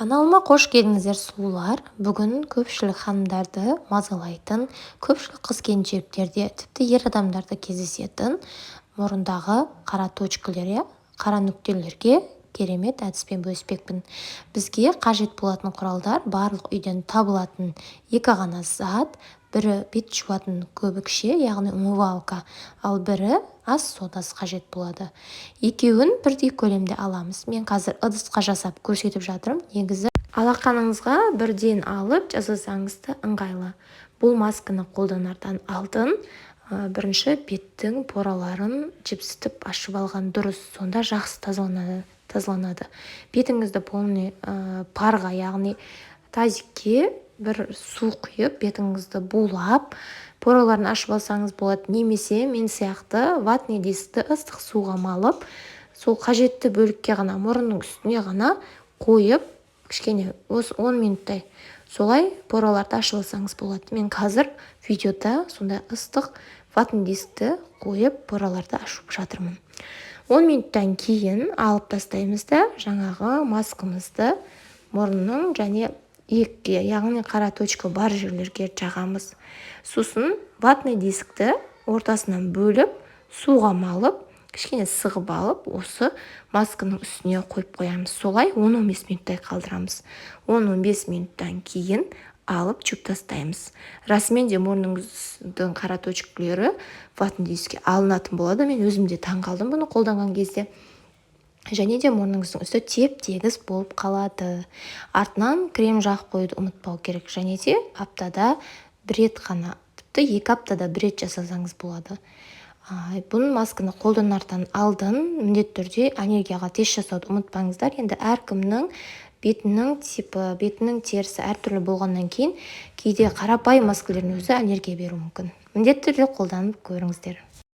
Каналыма қош келдіңіздер, сұлулар! Бүгін көпшілік ханымдарды мазалайтын, көпшілік қыз-келіншектерде, тіпті ер адамдарда кездесетін мұрындағы қара точкалар, иә, қара нүктелерге керемет әдіспен бөліспекпін. Бізге қажет болатын құралдар барлық үйден табылатын екі ғана зат: бірі бет жуатын көбікше, яғни умывалка, ал бірі ас содасы қажет болады. Екеуін бірдей көлемде аламыз. Мен қазір ыдысқа жасап көрсетіп жатырмын. Негізі алақаныңызға бірден алып жасасаңыз да ыңғайлы. Бұл масканы қолданардан алдын бірінші беттің пораларын жіпсітіп ашып алған дұрыс, сонда жақсы тазаланады. Бетіңізді полный парға, яғни тазикке бір су құйып, бетіңізді булап, пораларын ашып алсаңыз болады немесе мен сияқты ватный дискті ыстық суға малып, сол қажетті бөлікке ғана, мұрынның үстіне ғана қойып, кішкене осы 10 минуттай солай пораларды ашып алсаңыз болады. Мен қазір видеода сондай ыстық ватный дискті қойып, пораларды ашып жатырмын. 10 минуттан кейін алып тастаймыз да, жаңағы маскамызды мұрынның және иекке, яғни қара точка бар жерлерге жағамыз. Сосын ватный дискті ортасынан бөліп, суға малып, кішкене сығып алып, осы масканың үстіне қойып қоямыз. Солай 10-15 минуттай қалдырамыз. 10-15 минуттан кейін алып, жуып тастаймыз. Расымен де мұрныңыздың қара точкалары ватный дискке алынатын болады. Мен өзім де таң қалдым бұны қолданған кезде. Және де мұрныңыздың үсті теп тегіс болып қалады. Артынан крем жағып қоюды ұмытпау керек. Және де аптада бір рет қана, тіпті 2 аптада бір рет жасасаңыз болады. Бұның масканы қолданардан алдын міндетті түрде аллергияға тест жасауды ұмытпаңыздар. Енді әркімнің бетінің типі, бетінің терісі әртүрлі болғаннан кейін, кейде қарапайым маскалардың өзі аллергия беруі мүмкін. Міндетті түрде қолданып көріңіздер.